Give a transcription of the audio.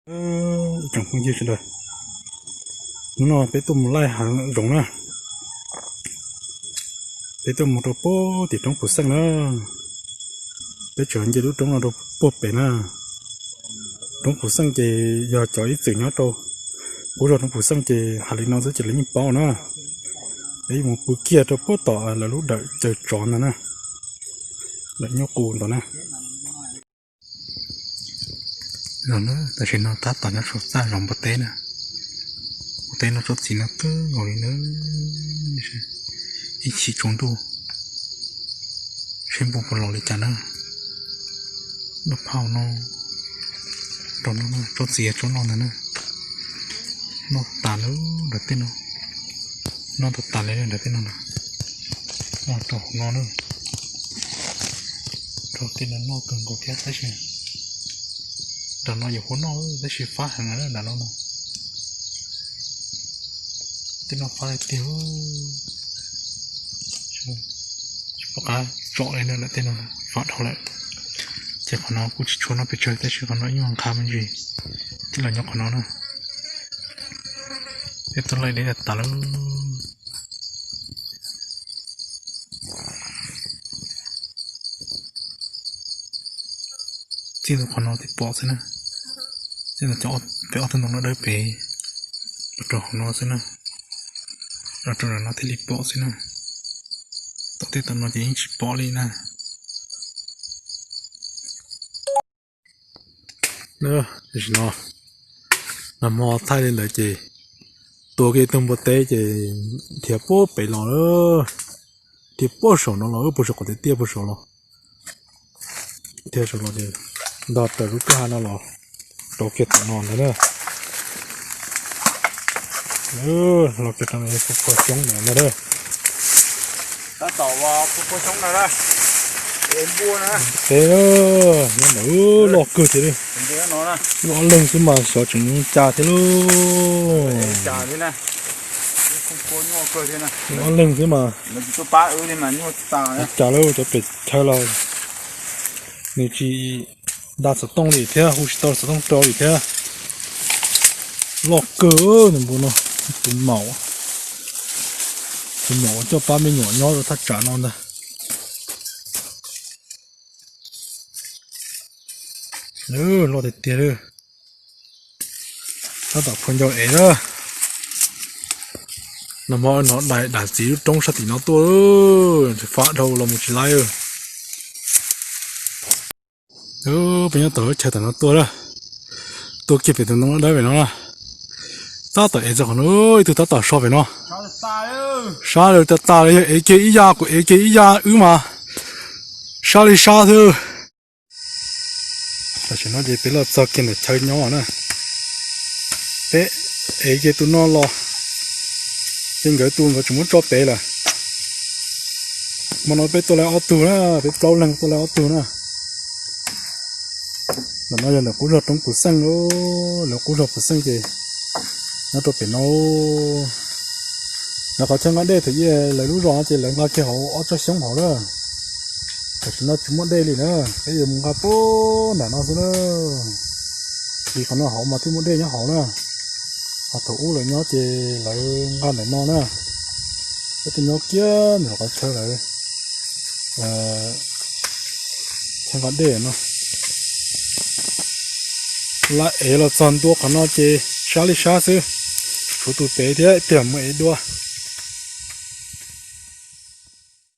Ib tsoom phooj ywg sawv daws, hnub no peb tuaj mus laij hav zoov na, peb tuaj mus rau puag tim roob Phuv Xeej na. Peb tseem nce lub roob no rau puag pem na. Roob Phuv Xeej ces yog cov ib txwm nyob rau qub zos roob Phuv Xeej ces hais li no xwb ces lawv yeej paub na. Peb yuav mus pw kiag rau puag tom lawv lub dawm caw tsov ntag na, dawm nyuj qus ntawd na. Los na, tam sim no tab tom nyob saum txaj zov npua teb na. Npua teb no tsob txiv no kawg nkaus li na, ib chim tsaus ntuj, seb npua puas los li cas na. Noj phauj no, rau no, tsob txiv tsob no ntag na. Noj tas lawm nram tej no, noj tas tas li nram tej no na. Noj rau hauv no na, rau tej no noj kawg nkaus thiab tab sis nram no yuav huab noj tab sis fab heev na nram no no. Tej no fab tiag tiag, tsis pom qab tsom li na, nram tej no fab dhau lawm. Ces qhov no kuj tsis tshua noj pes tsawg tab sis qhov no ib nyuag nqha me ntsis, ces los nyob qhov no na. Peb tuaj laij deb tas tas lawm. Txij ntawm qhov no thiaj pom xwb na. Txij ntawm cov pem ob tug ntoo dawb dawb pem los rau hauv no xwb na, los rau no thiaj li pom xwb na. Tom tej tom no ces yeej tsis pom li na. Tam sim no nag hmo thaij li ntawd ces tua kiag tug npua teb ces dhia puag pem los, dhia puag saum no los, puag saum qhov tiaj tiaj puag saum los, dhia saum los ces ntog raws lub kwj ha no los rau kiag tom no ntag na. Los kiag rau no, pua xyoob ntawd na. Tab tom pua xyoob no na. Npua teb nyob ntawd loj kawg thiab li. Wb ob leeg xwb mas xyov tseem cas thiab lauj. Wb ob leeg xwb mas cas lauj, cov pem chaw los nws tsis nta xov tooj li thiab, hu tsis tau xov tooj rau li thiab. Loj kawg npua no, tus maum, tus maum coj pab me nyuam nyob rau thaj tsam no ntag. Loj tiag tiag li. Tab tom phua ncau ev na. Nag hmo hnov dais dam txiv lub roob sab tim no tuaj, fab dhau los mus tsis laib. Peb nyob tom lub chaw tom no tuaj na, tuaj kiag pem tus ntoo dawb pem no na. Tab tom ev txog qhov no, ib tug tab tom so pem no. Sab li tas tas li, yog ev kiag ib yam kuv ev kiag ib yam wb mas sab li sab xwb. Tam sim no ces peb los txog kiag ntawm chaw nyob na, peb ev kiag tus no los ces nkawd tus nkawd tseem muab tso pem lawm. Hmo no peb tuaj lawm ob tug na, peb plaub leeg tuaj lawm ob tug na. Ntawm no yog ntawm qub zog roob Phuv Xeej, lawv qub zog Phuv Xeej ces nyob rau pem no. Lawv qhov chaw nqa dej thaum ub lawv lub zos no ces lawv nqa kiag hauv ob tsob xyoob hauv na. Tam sim no tsis muaj dej li na, peb yuav mus nqa puag nram no xwb na. Vim qhov no hauv mas thiaj muaj dej nyob hauv na. Ho thaum ub lawv nyob ces lawv nqa ntawm no na. Peb tuaj nyob kiag ntawm qhov chaw lawv chaw nqa dej no. Lawv ev los txog ntua qhov no ces sab li sab xwb, tshuav tus pem thiab ib pliag mus ev dua.